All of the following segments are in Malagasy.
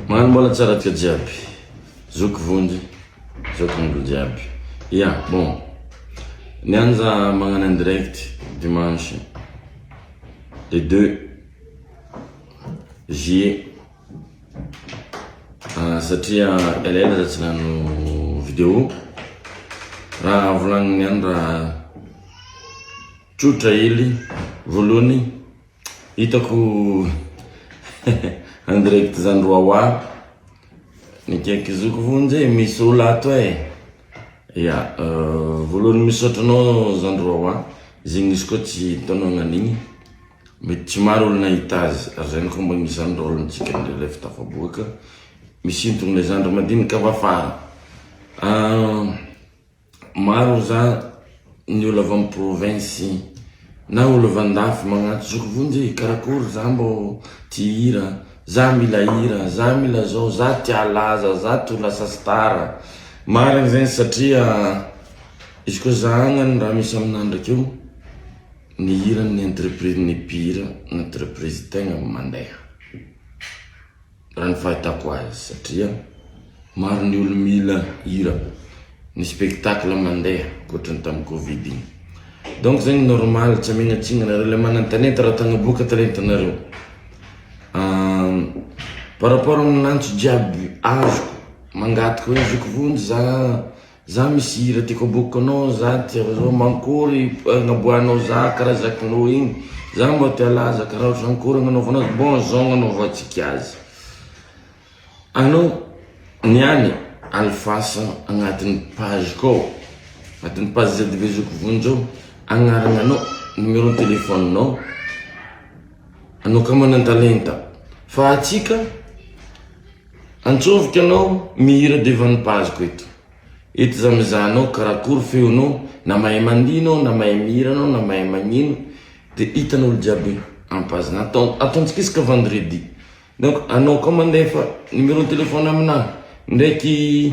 Magnano mbola tsara atsika jiaby. Zoky vonjy, zoky olo jiaby. Ya, bon. Niany za magnano en direct dimanche le 2 juillet satria elaela za tsy nano vidéo. Raha volagniny niany raha tsotra hely voalohany Hitako en direct zany Wawa nikaiky zoky vonjy e, misy olo ato e. Ya, voalohany misaotra anao zandry Wawa, zegny izy koa tsy hitanao nagnan'igny, mety tsy maro olo nahita azy, ary zegny koa mba agnisan'ny rôle-ntsika rehefa tafaboaka, misintogno le zandry madinika avy afara. Maro za ny olo avy am province na olo avy andafy magnantso zoky vonjy e karakory za mbô tia hira za mila hira za mila zao za tia halaza za te ho lasa star marigny zegny satria izy koa za agnany raha misy aminah ndraiky eo ny hira ny entreprise ny mpihira ny entreprise tegna mandeha. Raha ny fahitako azy satria maro ny olo mila hira, ny spectacle mandeha ankoatran'ny tamin'ny covid iny. Donc zegny normal tsy amegna tsiny anareo le manan-talenta raha tagnaboaka talentanareo. Par rapport amin'ny antso jiaby azoko mangataka hoe zoky vonjy za Za misy hira tiako aboakako anao za tia zao mankory agnaboahanao za karaha zakinao igny za mba te halaza karaha ohatran'ny akory agnanaovanao azy bon zao agnanaovantsika azy anao niany alifasa agnatin'ny page ko ao agnatin'ny page ZV Zoky Vonjy ao agnaragnanao numéro telephone-nao anao ka manan-talenta fa atsika Antsoviko anao mihira devant ny page ko eto. Eto za mizaha anao karakory feonao na mahay mandihy anao na mahay mihira anao na mahay magnino de hitan'olo jiaby am page na ataontsika isaka vendredi. Donc anao koa mandefa numéro téléphone aminah ndraiky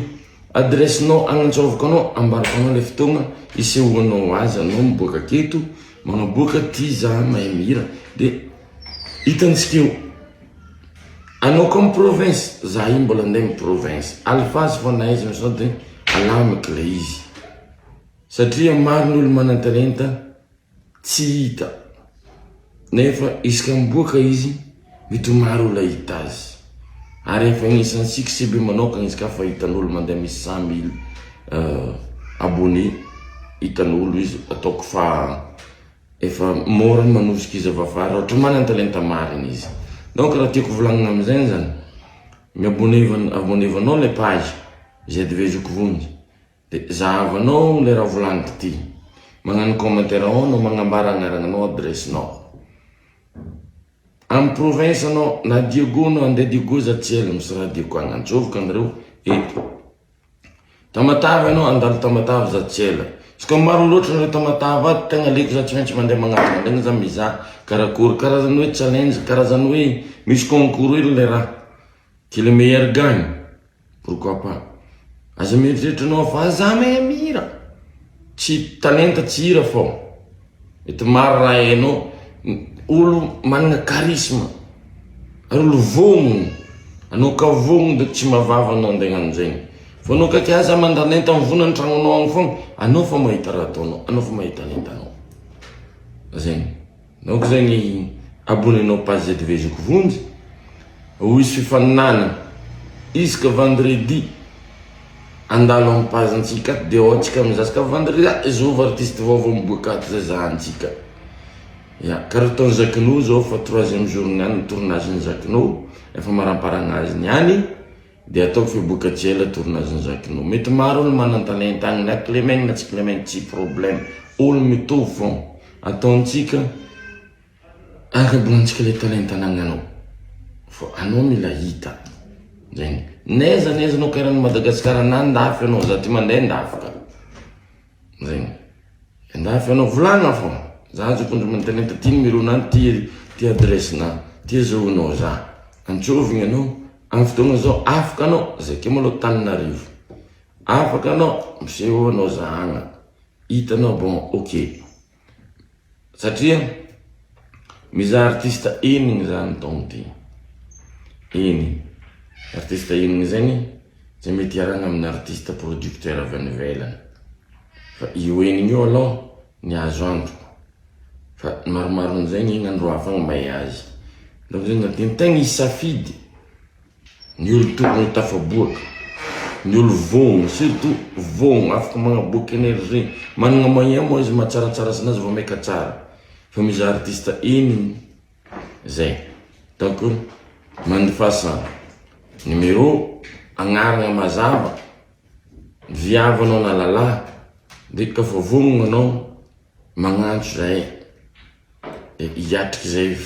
adresse nao agnantsoviko anao ambarako anao le fotoagna isehoanao azy anao miboaka aketo magnaboaka ty za mahay mihira de hitantsika eo. Anao koa mi province, za io mbola andeha mi province, alefaso fa na aiza sao de alamiko le izy satria maro ny olo manan-talenta tsy hita nefa isaka miboaka izy mety ho maro olo ahita azy ary efa agnisan'ny succès be manokana izy ka fa hitan'olo mandeha misy 100 mille abonné hitan'olo izy ataoko fa Efa mora ny manosika izy avy afara ohatra manan-talenta marina izy. Donc raha tiako volagnina amizay zany, mi-abonner abonnevanao le page ZV Zoky Vonjy de zahavanao le raha volagniko ty, magnano commentaire ao anao magnambara agnaragnanao adresse-nao. Amy province anao na Diego anao andeha Diego za tsy ela misy raha Diego agny antsoviko anareo eto. Tamatave anao handalo Tamatave za tsy ela. Izy koa maro loatra nareo Tamatave ato tegna aleko za tsy maintsy mandeha magnatona andregny za mizaha karakory karazany hoe challenge karazany hoe misy concours hely le raha. Que le meilleur gagne. Pourquoi pas. Aza mieritreritra anao fa za mahay mihira. Tsy talenta tsy hira fô. Mety maro raha hainao. Olo managna charisme. Ary olo vognogno. Anao ka vognogno de tsy mahavava anao andeha hagnano zegny. Fa anao kaiky aza mandanenta mivona an-tragnonao agny fogna, anao fa mahita raha ataonao, anao fa mahita talentanao. Zegny. Donc zegny abonnenao page ZV Zoky Vonjy. Ho hisy fifaninanana isaka vendredi andalo amin'ny page ntsika ato de ao antsika mizaha isaka vendredi ah zovy artiste vaovao miboaka ato zay zahantsika. Ya, karaha ataon'i Zakino zao fa troisième jour niany ny tournage ny Zakino, efa maramparagna azy niany de ataoko fa hiboaka tsy ela tournage ny Zakino. Mety maro olo manan-talenta agny na kilemaigny na tsy kilemaigny tsy problème, olo mitovy fogna. Ataontsika arabontsika le talenta anagnanao fa anao mila hita zegny. N'aiza n'aiza anao karaha ny Madagasikara na andafy anao, za ty mandeha andafy ka. Zegny. Andafy anao volagna fô. Za zokondry mantalenta ty numéro na ty ty adresse na ty azahoanao za. Antsovigny anao amin'ny fotoagna zao afaka anao zay ke malôha Tananarivo. Afaka anao miseho anao zahagna. Hitanao bon ok. Satria mizaha artiste enigny za ny taogno ty. Enigny. Artiste enigny zegny zay mety hiarahana amin'ny artiste producteur avy any ivelany. Fa io enigny io aloha ny azo antoka. Fa ny maromaron'izegny igny andro hafa agny mahay azy. Donc zegny atin-tegna hisafidy ny olo tokony ho tafaboaka, ny olo vogno, surtout vogno, afaka magnaboaka énergie, managna moyen moa izy mahatsaratsara anazy vao maika tsara. Fa misy artiste enigny zay. Donc mandifasa numéro, agnarana mazava, viavy anao na lalahy, de kafa vognona anao magnantso zahay de hiatriky zay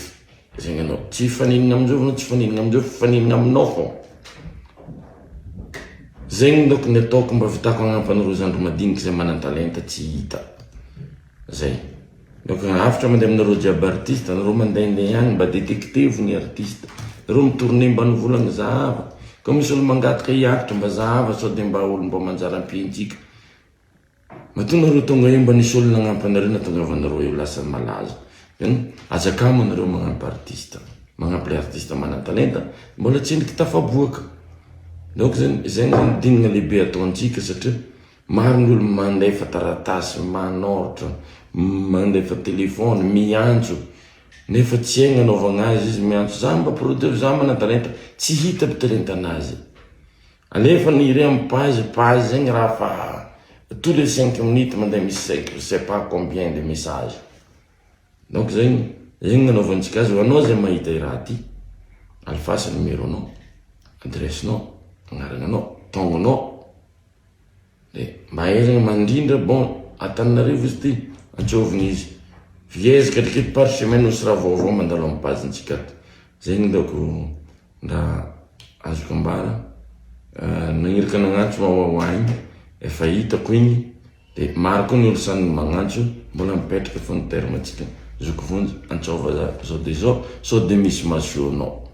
zegny anao. Tsy hifaninana amizao anao, tsy hifaninana amizao, fifaninana aminao fô. Zegny dônko ny ataoko mba vitako hagnampy anareo zandry madiniky zay manan-talenta tsy hita. Zay. Donc hafatra mandeha aminareo jiaby artiste, anareo mandehandeha agny mba détectevo ny artiste. Nareo mitourne mba nivolagna zahava. Ka misy olo mangataka hiakatra mba zahava sao de mba olo mba manjary ampiantsika. Matoa nareo tonga eo mba nisy olo nagnampy anareo nahatongavanareo eo lasa malaza. Aza kamo anareo magnampy artiste. Magnampy le artiste manan-talenta mbola tsy endriky tafaboaka. Donc zegny zegny zany dinana lehibe ataontsika satria maro ny olo mandefa taratasy, manoratra, mandefa telefony, miantso nefa tsy hainy anaovagna azy izy miantso za mba producteur, za manan-talenta, tsy hita aby talentanazy. Alefa ny ire amy page, page zegny raha fa tous les 5 minutes mandeha misy je sais pas combien de messages. Donc zegny zegny nanaovantsika azy ho anao zay mahita i raha ty, alifasa numéro-nao, adresse-nao, agnarananao, taognanao, de mba ahaizana mandrindra bon Antananarivo izy ty, antsovigny izy. Fiezaka ndraiky par semaine misy raha vaovao mandalo amy page-ntsika ato. Zegny dônko raha azoko ambara. Nagniraka nagnantso mahoahoa igny, efa hitako igny, de maro koa ny olo sany magnantso, mbola mipetraka fô ny terme-tsika. Zoky vonjy, antsova za zao de zao, sao de misy mahasoa anao.